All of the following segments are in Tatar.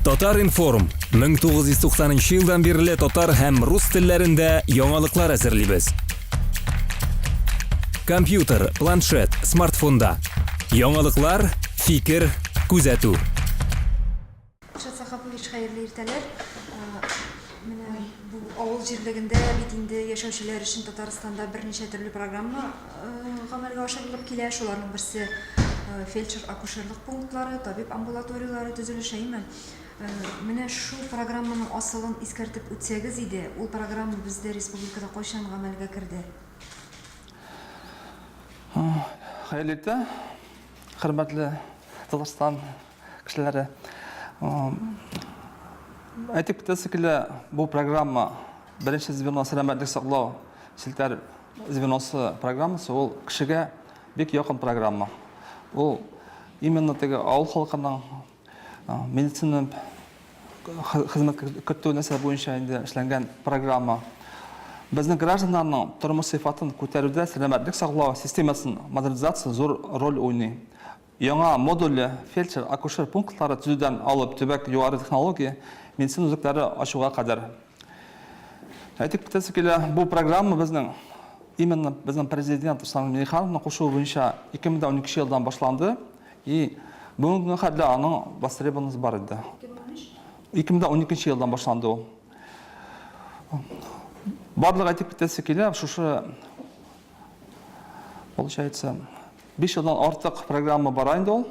Татар-информ, 1990 нчы елдан бирле татар һәм рус телләрендә яңалыклар әзерлибез. Компьютер, планшет, смартфонда. Яңалыклар, фикер, күзәтү. Илшат Сәхапович, хәерле иртәләр. Менә бу авыл җирлегендә бит инде яшәүчеләр өчен Татарстанда берничә төрле программа гамәлгә ашырылып килә. Шуларның берсе фельдшер-акушерлык пунктлары, табиб амбулаторияләре төзелеше, әйме? Менә шул программаның асылын искәртеп үтсәгез иде, ул программа бездә республикада кайчан гамәлгә керде? Хәерле иртә, хөрмәтле Татарстан кешеләре. Әйтеп китәсе килә, бу программа беренче звено сәламәтлек саклау челтәр звеносы программасы, ул кешегә бик якын программа. Ул именно теге авыл халкының медицина хезмәт кертү нәрсә буенча инде эшләнгән программа. Безнең гражданнарның тормыш сыйфатын күтәрүдә сәламәтлек саклау системасын модернизация зур роль уйный. Яңа модульле фельдшер-акушер пунктлары төзүдән алып төбәк югары технология медицина үзәкләре ачуга кадәр. Әйтеп китәсе килә, бу программа безнең именно безнең президент Рустам Миннихановның кушуы буенча 2012 елдан башланды и бүгенге көнгә хәтле аның востребованность бар иде. 2012 елдан башланды ул. Барлык әйтеп китәсе килә, шушы получается 5 елдан артык программа бара инде ул.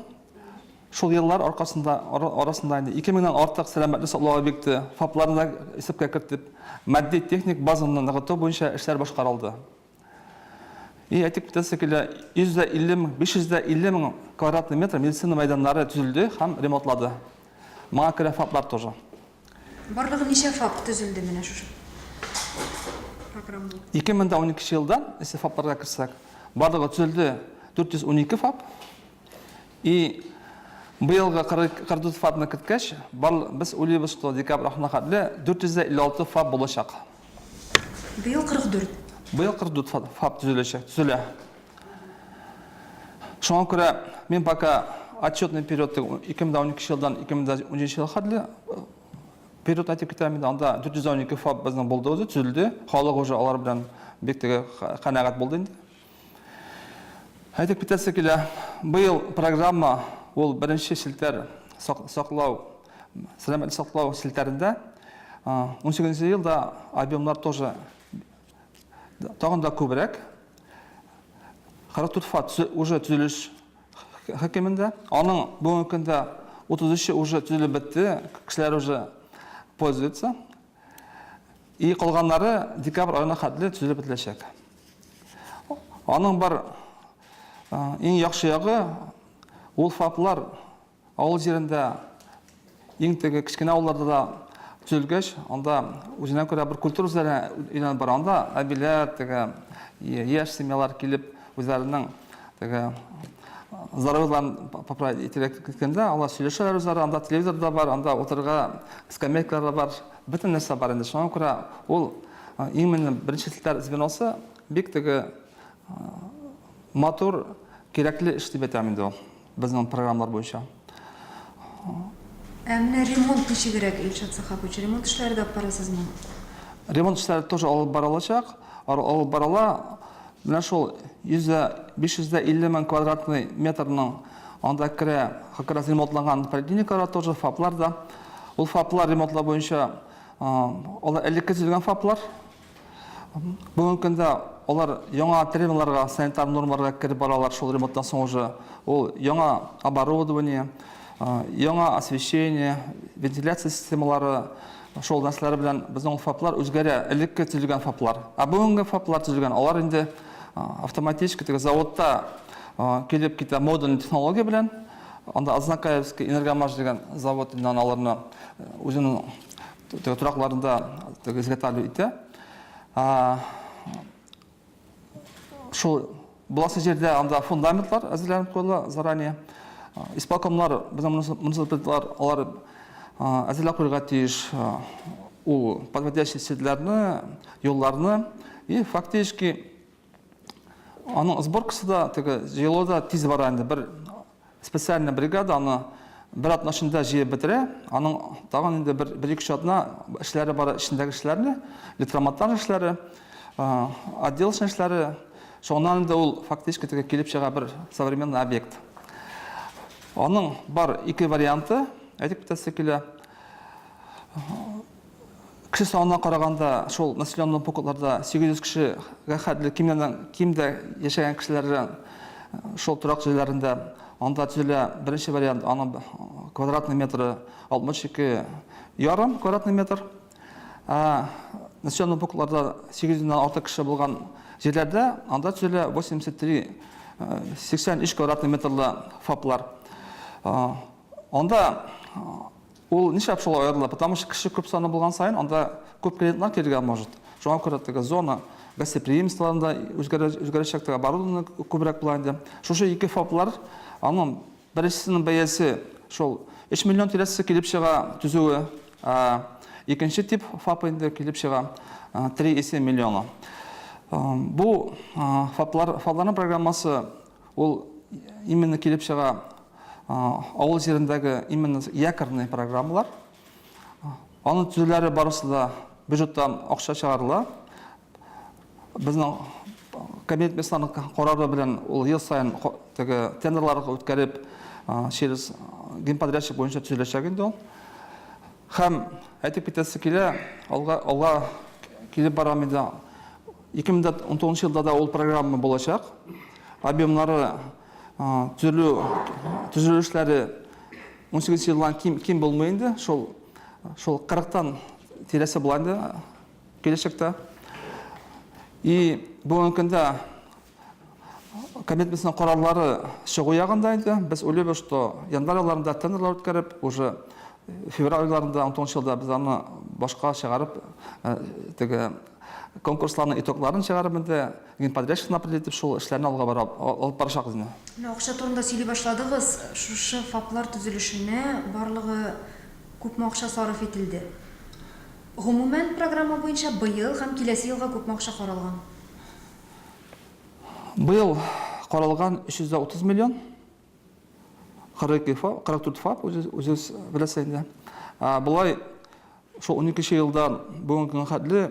Шул еллар аркасында, арасында инде 2000 нән артык сәламәтлек саклау объекты, ФАПларны да исәпкә кертеп, матди-техник базаны ныгыту буенча эшләр башкарылды. И әйтеп китәсе килә, 150 мең, 550 мең квадратный метр медицина мәйданнары төзелде һәм ремонтлады. Моңа керә ФАПлар тоже. Барлыгы ничә ФАП төзелде менә шушы программа? 2012 елда, если ФАПларга керсәк, барлыгы төзелде 412 ФАП. И быелгы 44 ФАПны керткәч, бар, без уйлыйбыз, что декабрь ахырына хәтле 456 ФАП булачак. Быел 44. Быел 44 ФАП төзеләчәк, төзелә. Шуңа күрә мин пока отчетный период 2012 елдан 2017 елга хәтле период әйтеп китәм инде. Анда 412 ФАП безнең булды үзе, төзелде. Халык уже алар белән бик теге канәгать булды инде. Әйтеп китәсе килә, быел программа ул беренче челтәр саклау, сәламәтлек саклау челтәрендә 18 елда объемнар тоже тагын да күбрәк. 44 ФА уже төзелеш хөкемендә. Аның бүгенге көндә 33-е уже төзелеп бетте, кешеләр уже пользуются. И калганнары декабрь аена хәтле төзелеп бетеләчәк. Аның бар иң яхшы ягы ул ФАПлар Авыл җирендә, иң теге кечкенә авылларда да төзелгәч, анда үзенә күрә бер культура үзләренә өйрәнеп бара. Анда әбиләр, теге яшь семьялар килеп, үзләренең теге здоровьеларын поправить итәргә киткәндә, алар сөйләшәләр үзләре, анда телевизор да бар, анда утырырга скамейкалар да бар, бөтен нәрсә бар инде. Шуңа күрә ул именно беренче челтәр звеносы бик теге матур, кирәкле эш дип әйтәм инде ул. Безнең программалар буенча. Ә менә ремонт ничегрәк, Илшат Сәхапович? Ремонт эшләре дә алып барасызмы? Ремонт эшләре тоже алып барылачак. Алып барыла. Менә шул 550 мең квадратный метрның анда керә, как раз ремонтланган поликлиникалар тоже, ФАПлар да. Ул ФАПлар ремонтлау буенча алар элекке төзелгән ФАПлар. Бүгенге көндә алар яңа требованиеләргә, санитар нормаларга кереп баралар, шул ремонттан соң уже ул яңа оборудование, яңа освещение, вентиляция системалары, шул нәрсәләр белән безнең ул ФАПлар үзгәрә, элекке төзелгән ФАПлар. Ә бүгенге ФАПлар төзелгән, алар инде автоматически теге заводта килеп китә модульный технология белән. Анда Азнакаевский энергомаш дигән завод инде аларны үзенең Торакларында изготавливать итә. Шул буласы җирдә анда фундаментлар әзерләнеп куела заранее. Исполкомнар, безнең муниципалитетлар, алар әзерләп куярга тиеш ул подводящий сетьләрне, юлларны. И фактически аның сборкасы да, теге җыелуы да тиз бара инде. Бер специальная бригада аны бер атна эчендә җыеп бетерә. Аның тагын инде бер, бер ике атна эшләре бар, эчендәге эшләрне, электромонтаж эшләре, отделочный эшләре. Шуннан инде ул фактически теге килеп чыга бер современный объект. Аның бар ике варианты, әйтеп китәсе килә. Кеше санына караганда, шул населенный пунктларда 800 кешегә хәтле кимнән кимдә яшәгән кешеләр шул торак җирләрендә анда төзелә беренче вариант, аның квадратный метры 62 ярым квадратный метр. Ә населенный пунктларда 800 дән артык кеше булган җирләрдә анда төзелә 83 83 квадратный метрлы ФАПлар. Анда ул нишләп шулай аерыла? Потому что кеше күп саны булган саен анда күп клиентлар килергә может. Шуңа күрә теге зона гостеприимстволарында үзгәрәчәк, теге оборудование күбрәк була инде. Шушы ике ФАПлар, аның беренчесенең бәясе шул 3 миллион тирәсе килеп чыга төзүе, ә икенче тип ФАП инде килеп чыга 3,7 миллиона. Бу ФАПлар, ФАПларның программасы ул именно килеп чыга авыл җирендәге именно якорный программалар. Аның төзүләре барысы да бюджеттан акча чыгарыла. Безнең кабинет министрларының карары белән ул ел саен теге тендерлар үткәреп, через генподрядчик буенча төзеләчәк инде ул. Һәм әйтеп китәсе килә, алга алга килеп барам инде. 2019 елда да ул программа булачак. Объемнары төзелү төзелешләре 18 елдан ким ким булмый инде. Шул шул 40-тан тирәсе була инде киләчәктә. И бүгенге көндә кабинет министрының карарлары чыгу ягында инде. Без уйлыйбыз, что январь айларында тендерлар үткәреп, уже февраль айларында 19 елда без аны башка чыгарып, теге конкурсларның итогларын чыгарып инде генподрядчикны определить итеп шул эшләрне алга бара алып барачакбыз инде. Менә акча турында сөйли башладыгыз. Шушы ФАПлар төзелешенә барлыгы күпме акча сарыф ителде? Гомумән, программа буенча быел һәм киләсе елга күпме акча каралган? Быел каралган 330 миллион. 42 ФАП, 44 ФАП, үзегез беләсез инде. Болай шул 12 елдан бүгенге көнгә хәтле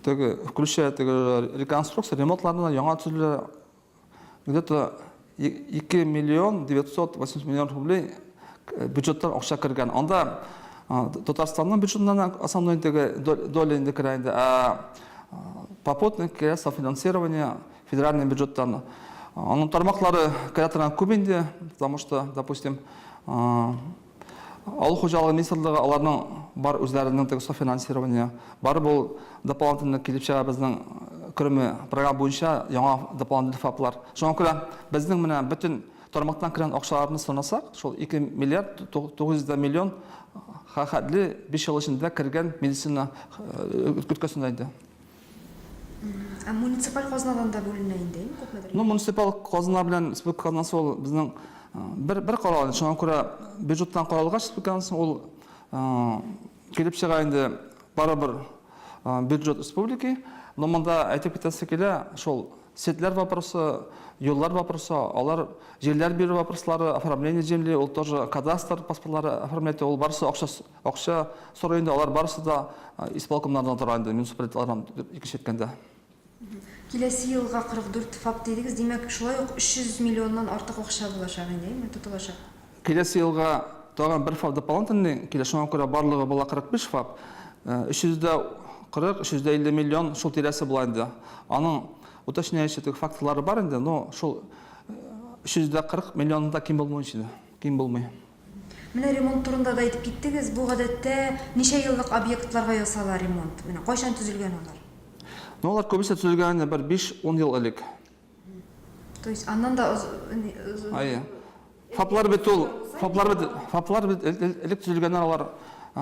теге, включая теге реконструкция, ремонтларны яңа төзелә где-то 2 миллион 980 миллион рублей бюджеттан акча кергән. Анда Татарстанның бюджетыннан основной теге доля инде керә инде, ә попутно керә софинансирование федеральный бюджеттан. Аның тармаклары керә торган күп инде, потому что, допустим, Авыл хуҗалыгы министрлыгы аларның бар үзләренең теге софинансирование, бар бу дополнительно килеп чыга безнең кроме программа буенча яңа дополнительный ФАПлар. Шуңа күрә безнең менә бөтен тармактан кергән акчаларны санасак, шул 2 миллиард 900 да миллион хәтле 5 ел эчендә кергән медицина өлкәсендә инде. Ә муниципаль казнадан да бүленә инде, әйеме, күпмедер? Ну, муниципаль казна белән республика казнасы ул безнең бер бер карал. Шуңа күрә бюджеттан каралгач республика казнасы ул килеп чыга инде барыбер бюджет республики. Но монда әйтеп китәсе килә, шул сетләр вопросы, юллар вопросы, алар җирләр бирү вопрослары, оформление земли, ул тоже кадастр паспортлары оформлять, ул барысы акча Акча сорый инде, алар барысы да исполкомнардан тора инде, муниципалитетлардан, икенче әйткәндә. Киләсе елга 44 ФАП дидегез, димәк, шулай ук 300 миллионнан артык акча булачак инде, әйеме, тотылачак? Киләсе елга тагын бер ФАП дополнительный килә, шуңа күрә барлыгы була 45 ФАП. 340, 350 миллион шул тирәсе була инде. Аның уточняющий теге факторлары бар инде, но шул 340 миллионнан да ким булмый инде, ким булмый. Менә ремонт турында да әйтеп киттегез. Бу гадәттә ничә еллык объектларга ясала ремонт? Менә кайчан төзелгән алар? Ну, алар күбесе төзелгән инде бер 5-10 ел элек. То есть аннан да оз... Әйе. ФАПлар бит ул, ФАПлар бит, ФАПлар бит элек төзелгәннәр алар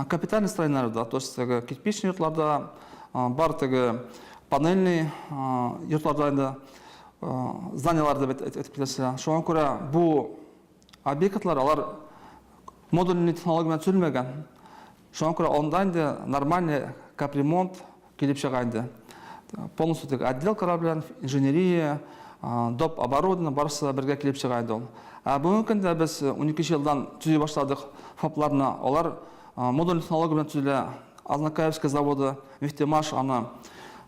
капитальный строениеләр да, то есть теге кирпичный йортларда, бар теге панельный йортларда инде зданиелар дип әйтеп китәсе. Шуңа күрә бу Объектлар алар модульный технология белән төзелмәгән. Шуңа күрә анда инде нормальный капремонт килеп чыга инде. Полностью теге отделкалар белән, инженерия, Доп оборудование барысы да бергә килеп чыга инде ул. Ә бүгенге көндә без 12 елдан төзи башладык ФАПларны. Алар модуль технология белән төзелә. Азнакаевский заводы, Нефтемаш аны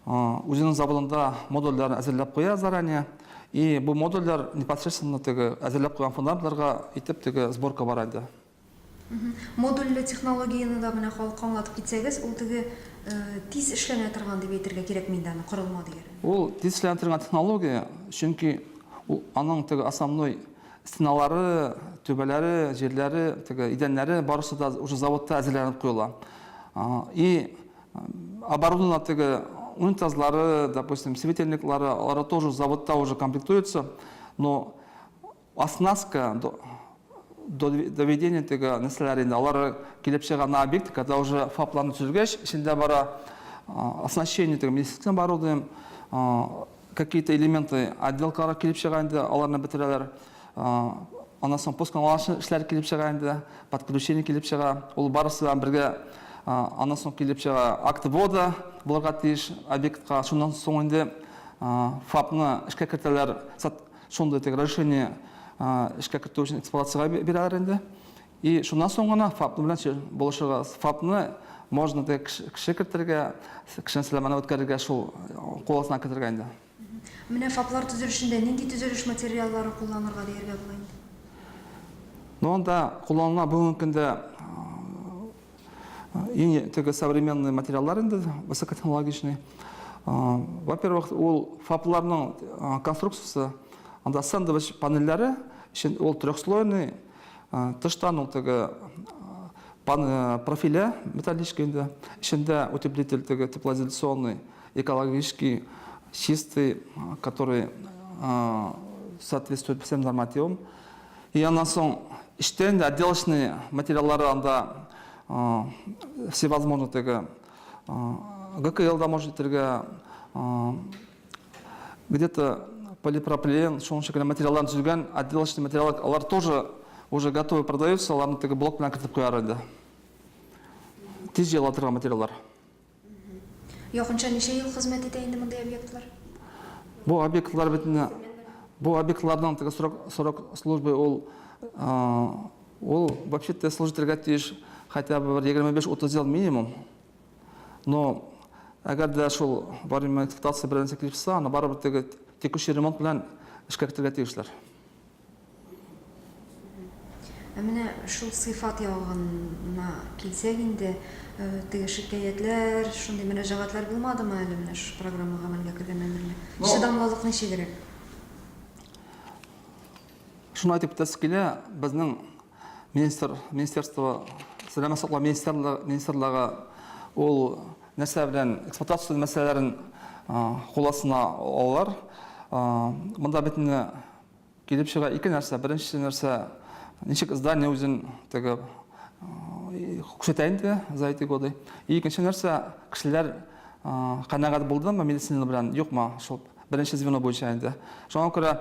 үзенең заводында модульләрне әзерләп куя заранее. И бу модульләр непосредственно теге әзерләп куйган фундаментларга итеп теге сборка бара инде. Модульле технологияне дә менә халыкка аңлатып китсәгез, ул теге тиз эшләнә торган дип әйтергә кирәкме инде аны, корылма дигәнне? Ул тиз эшләнә торган технология, чөнки ул аның теге основной стеналары, түбәләре, җирләре, теге идәннәре барысы да уже заводта әзерләнеп куела. И оборудование теге унитазлары, допустим, светильниклары, алары тоже заводта уже комплектуются, но Оснастка доведение теге нәрсәләр инде алар килеп чыга на объект, когда уже ФАПларны төзелгәч, эчендә бара оснащение теге медицинским оборудованием, какие-то элементы отделкалар килеп чыга инде, аларны бетерәләр. Аннан соң пусконаладочный эшләр килеп чыга инде, подключение килеп чыга. Ул барысы белән бергә аннан соң килеп чыга акт ввода булырга тиеш объектка. Шуннан соң инде ФАПны эшкә кертәләр. Шундый теге разрешение эшкә кертү өчен эксплуатациягә бирәләр инде. И шуннан соң гына ФАПны белән булышырга. ФАПны можно теге кеше кертергә, кешенең сәламәне үткәрергә шул кул астына кертергә инде. Менә ФАПлар төзелешендә нинди төзелеш материаллары кулланырга дияргә була инде? Ну, анда кулланыла бүгенге көндә Иң теге современный материаллар инде, высокотехнологичный. Во-первых, ул ФАПларның конструкциясе, анда сэндвич панельләре, ул трехслойный, тыштан ул теге профиле металлический инде, эчендә утеплитель теге теплоизоляционный, экологический, чистый, который соответствует всем нормативам. И аннан соң эчтән дә отделочный материаллары анда всевозможный теге ГКЛ да может итәргә, где-то полипропилен, шуның шикелле материаллардан төзелгән отделочный материаллар, алар тоже уже готовый продаются, аларны теге блок белән кертеп куяр инде. Тиз җыела торган материаллар. Якынча ничә ел хезмәт итә инде мондый объектлар? Бу объектлар бит инде бу объектларның теге срок срок службы ул ул вообще-то служить итәргә тиеш хотя бы бер 25-30 ел минимум. Но әгәр дә шул во время эксплуатации бер нәрсә килеп чыкса, аны барыбер теге текущий ремонт белән эшкәртергә тиешләр. Ә менә шул сыйфат ягына килсәк инде, теге шикаятьләр, шундый мөрәҗәгатьләр булмадымы әле менә шушы программа гамәлгә кергәннән бирле? Чыдамлылык ничегрәк? Шуны әйтеп үтәсе килә, безнең министр, министерство, сәламәт саклау министрлыгы ул нәрсә белән эксплуатация мәсьәләләрен кул астына алалар. Монда бит инде Килеп чыга ике нәрсә. Беренче нәрсә, ничек здание үзен теге күрсәтә инде за эти годы. И икенче нәрсә, кешеләр канәгать булдымы медицина белән, юкмы, шул беренче звено буенча инде. Шуңа күрә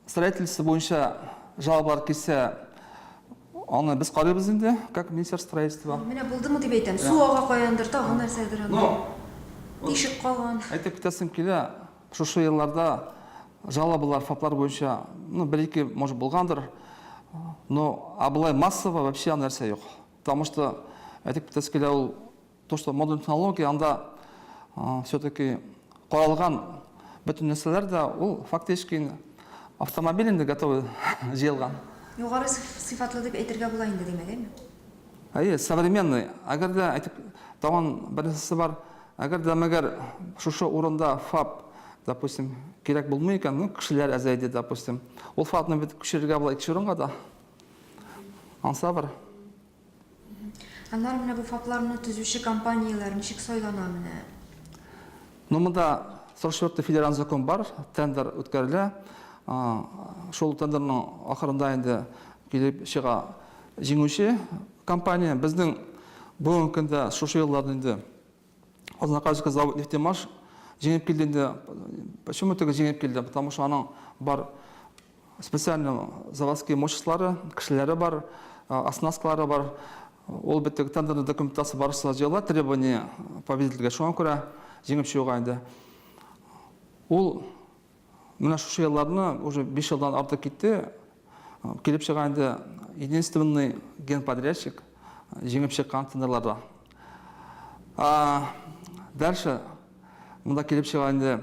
строительство буенча жалобалар килсә, аны без карыйбыз инде, как министр строительства. Менә булдымы дип әйтәм. Су ага каяндыр, тагын нәрсәдер анда. Тишек калган. Әйтеп китәсем килә, Шушы елларда жалобалар ФАПлар буенча, ну, бер-ике, может, булгандыр, но а болай массово вообще андый нәрсә юк. Потому что, әйтеп китәсе килә, ул то, что модульная технология, анда все-таки каралган бөтен нәрсәләр дә, ул фактически автомобиль инде готовый җыелган. Югары сыйфатлы дип әйтергә була инде, димәк, әйме? Әйе, современный. Әгәр дә әйтеп, тагын бер нәрсәсе бар. Әгәр дә мәгәр шушы урында ФАП, допустим, кирәк булмый икән, ну, кешеләр әзәйде, допустим. Ул ФАПны бит күчерергә була икенче урынга да. Ансы бар. Аннары менә бу ФАПларны төзүче компанияләр ничек сайлана менә? Ну, монда 44 федераль закон бар, тендер үткәрелә. Шул тендерның ахырында инде килеп чыга җиңүче компания. Безнең бүгенге көндә шушы елларда инде Азнакайский завод нефтемаш җиңеп килде инде. Почему теге җиңеп килде? Потому что аның бар специальный заводские мощностьлары, кешеләре бар, оснасткалары бар. Ул бит теге тендерный документация барысы җыела, требование победительгә. Шуңа күрә җиңеп чыгуга инде. Ул. Менә шушы елларны, уже 5 елдан артык китте, килеп чыга инде единственный генподрядчик җиңеп чыккан тендерларда. Дальше монда килеп чыга инде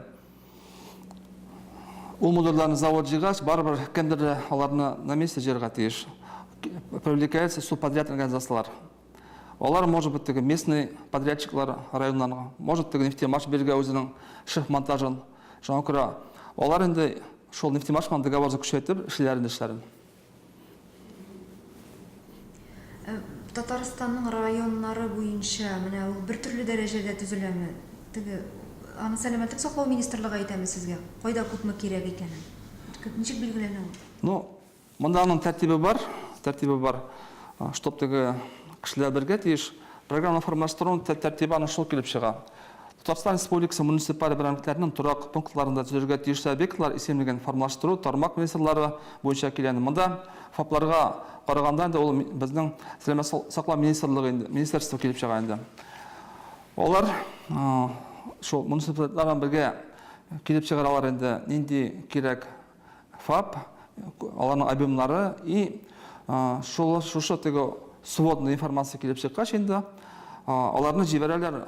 ул модульләрне завод җыйгач, барыбер кемдер аларны на месте җыярга тиеш. Привлекается субподряд организацияләр. Алар, может быть, теге местный подрядчиклар районнарга, может, теге нефтемаш биргә үзенең шеф монтажын. Шуңа күрә алар инде шул нефтемаш белән договорны көчәйтеп эшлиләр инде эшләрен. Э, Татарстанның районнары буенча менә ул бер төрле дәрәҗәдә төзеләме? Теге аны сәламәтлек саклау министрлыгы әйтәме сезгә? Кайда күпме кирәк икәнен? Ничек билгеләнә ул? Ну, Монда аның тәртибе бар, тәртибе бар, чтоб теге кешеләр бергә тиеш. Программа формалаштыруның тәртибе аның шул килеп чыга. Татарстан Республикасы муниципаль берәмлекләренең торак пунктларында төзелергә тиешле объектлар исемлеген формалаштыру тармак министрлары буенча килә. Монда ФАПларга караганда инде ул безнең Сәламәт саклау министрлыгы инде, министерство килеп чыга инде. Алар шул муниципалитетлар белән бергә килеп чыгаралар инде, нинди кирәк ФАП, аларның объемнары и шул шушы теге сводный информация килеп чыккач инде аларны җибәрәләр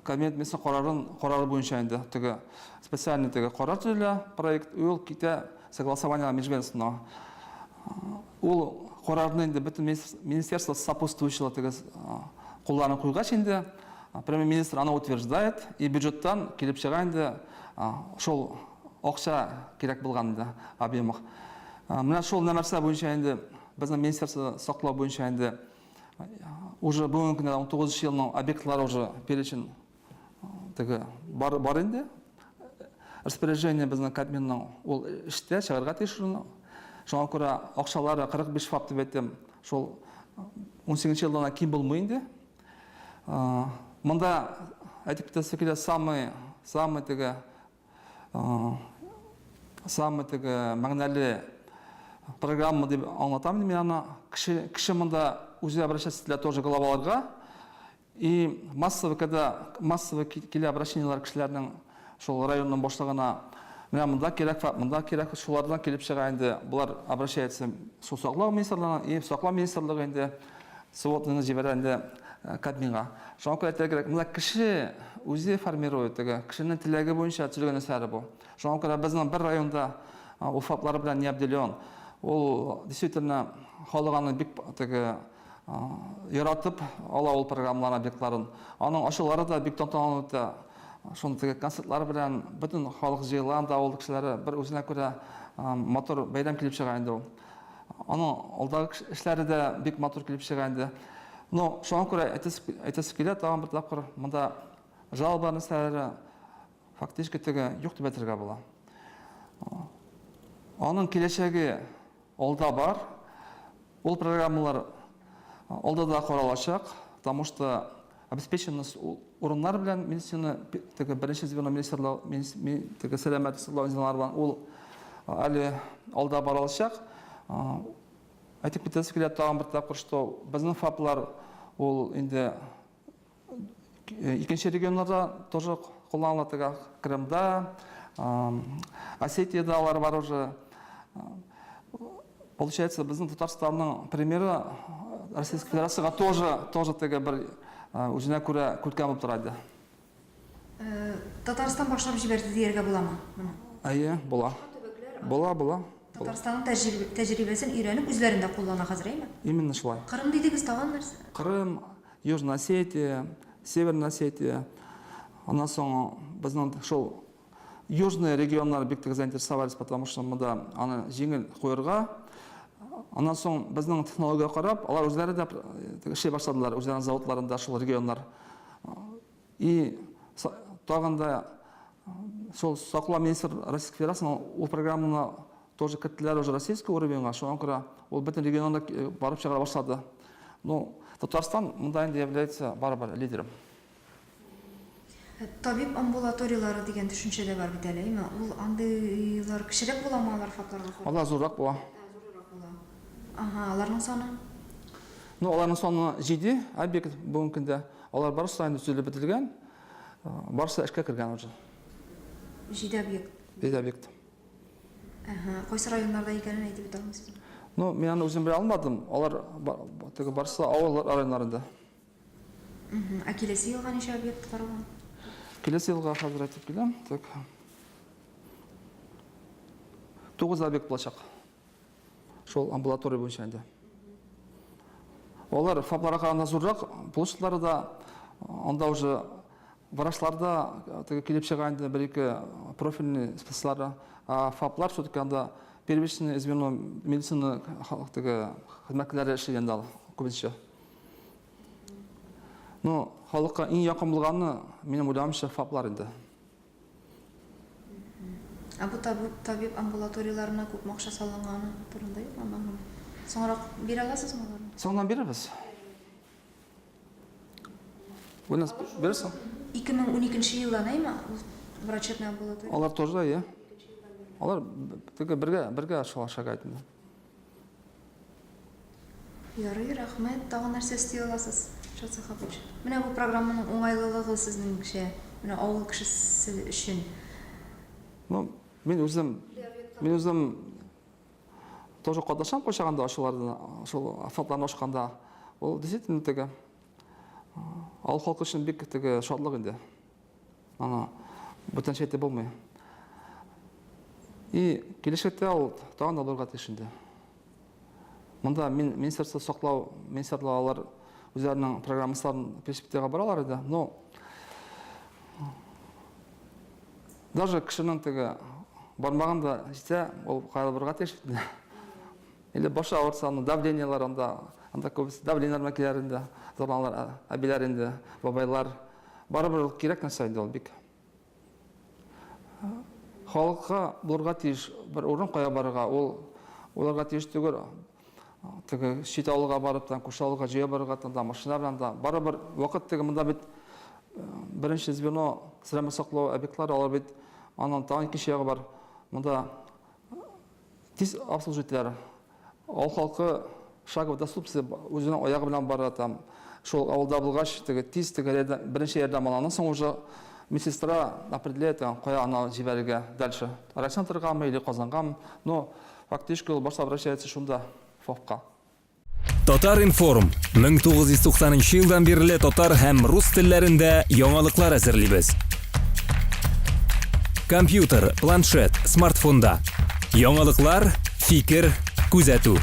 кабинет министры карарын карары буенча инде теге специальный теге карар төзелә проект и ул китә согласование межведомственного ул карарны инде бөтен министерство сопутствующего теге кулларын куйгач инде премьер-министр аны утверждает и бюджеттан килеп чыга инде шул Акча кирәк булган инде объемах. Менә шул нәрсә буенча инде безнең министерство саклау буенча инде уже бүгенге көндә 19 елның объектлары уже перечень теге бар, бар инде. Распоряжение безнең Кабминның ул эштә чыгарга тиеш шуны. Шуңа күрә акчалары 45 ФАП дип әйттем. Шул 18 елдан ким булмый инде. Монда әйтеп китәсе килә, самый, самый теге Самый теге мәгънәле программа дип аңлатам мин аны. Кеше, кеше монда үзе обращаться ителә тоже главаларга. И массово, когда массово килә обращениеләр кешеләрнең шул районның башлыгына, менә монда кирәк, монда кирәк, шулардан килеп чыга инде. Болар обращается шул саклау министрлыгына, и саклау министрлыгы инде сводныйны җибәрә инде Кабминга. Шуңа күрә әйтергә кирәк, менә кеше үзе формирует теге, кешенең теләге буенча төзелгән нәрсәләр бу. Шуңа күрә безнең бер районда ул ФАПлары белән не обделен. Ул действительно халык аны бик теге яратып ала ул программалар объектларын. Аның ачулары да бик тантаналы үтә. Шуны теге концертлар белән бөтен халык җыела анда авыл кешеләре бер үзенә күрә матур бәйрәм килеп чыга инде ул. Аның алдагы эшләре дә бик матур килеп чыга инде. Но шуңа күрә әйтәсе килә, тагын бер тапкыр монда жалоба нәрсәләре фактически теге юк дип әйтергә була. Аның киләчәге алда бар. Ул программалар алда да каралачак, потому что обеспеченность урыннар белән медицина теге беренче звено министрлыгы теге сәламәтлек саклау звенолары белән ул әле алда баралачак. Әйтеп китәсе килә тагын бер тапкыр, что безнең ФАПлар ул инде икенче регионнарда тоже кулланыла, теге Крымда, Осетиядә алар бар уже. Получается, безнең Татарстанның примеры Российской Федерациягә тоже, тоже теге бер үзенә күрә күркәм булып тора иде. Татарстан башлап җибәрде дияргә буламы моны? Әйе, була. Була, була. Татарстанның тәҗрибәсен өйрәнеп, үзләрендә куллана хәзер, әйме? Именно шулай. Кырым дидегез, тагын нәрсә? Кырым, Южная Осетия, Северная Осетия. Аннан соң безнең шул Южный регионнар бик тә заинтересовались, потому что монда аны җиңел куярга. Аннан соң безнең технологиягә карап, алар үзләре дә эшли башладылар, үзләренең заводларында шул регионнар. И тагын да шул саклау министр Российской Федерациясенең ул программаны тоже керттеләр уже российский уровеньга, шуңа күрә ул бөтен регионда барып чыгара башлады. Ну, Татарстан монда инде является барыбер лидером. Табиб амбулаторияләре дигән төшенчә дә бар бит әле, әйме? Ул андыйлар кечерәк буламы алар ФАПларга караганда? Алар зуррак була. Ә, зуррак була. Ага, аларның саны? Ну, аларның саны 7 объект бүгенге көндә. Алар барысы да инде төзелеп бетелгән, барысы да эшкә кергән уже. 7 объект. 7 объект. Әһә, кайсы районнарда икәнен әйтеп үтә алмыйсызмы? Ну, мин аны үзем белә алмадым. Алар теге барысы авыл районнарында. Ә киләсе елга ничә объект каралган? Киләсе елга хәзер әйтеп киләм. Так. 9 объект булачак. Шул амбулатория буенча инде. Алар ФАПларга караганда зуррак, площадьлары да анда уже врачлар да теге килеп чыга инде бер-ике профильный специалистлары. А ФАПлар все-таки анда первичный звено медицина теге хезмәткәрләре эшли инде күбесенчә. Ну, халыкка иң якын булганы, минем уйлавымча, ФАПлар инде. Ә бу табиб, табиб амбулаторияләренә күпме акча салынганы турында юкмы мәгълүмат? Соңрак бирә аласызмы аларны? Соңыннан бирербез. Бүлнәс бирерсең? 2012 елдан әйме ул врачебный амбулатория? Алар тоже, иә. Алар теге бергә, бергә шул шагать инде. Ярый, рәхмәт. Тагын нәрсә өсти аласыз, Ришат Сәхапович? Менә бу программаның уңайлылыгы сезнеңчә, менә авыл кешесе өчен? Ну, мин үзем, мин үзем тоже катнашам кайчагында ачуларда, шул афәтләрне ачканда. Ул действительно теге авыл халкы өчен бик теге шатлык инде. Аны бүтәнчә әйтеп булмый. И киләчәктә ул тагын да булырга тиеш инде. Монда мин министерство саклау, министрлар алар үзләренең программасларын перспективага баралар иде. Но даже кешенең теге бармагын да җитә, ул кая барырга тиеш бит. Или башы авыртса, аның давлениеләр анда, анда күбесе давлениеләр белән киләр инде, зарланалар, әбиләр инде, бабайлар. Барыбер ул кирәк нәрсә инде ул бик. Халыкка булырга тиеш бер урын кая барырга, ул уларга тиеш түгел. Теге чит авылга барып та, күрше авылга җыя барырга да, машина белән дә. Барыбер вакыт теге монда бит беренче звено сәламәт саклау объектлары, алар бит аннан тагын икенче ягы бар. Монда Тиз обслуживать итәләр. Авыл халкы шаговый доступности үзенең аягы белән бара там. Шул авылда булгач, теге тиз теге беренче ярдәм ала. Аннан соң уже медсестра определяет, кая аны җибәрергә дальше. Райцентргамы или Казангамы. Но фактически ул башта обращается шунда, ФАПка. Татар-информ, 1990 нчы елдан бирле татар һәм рус телләрендә яңалыклар әзерлибез. Компьютер, планшет, смартфонда. Яңалыклар, фикер, күзәтү.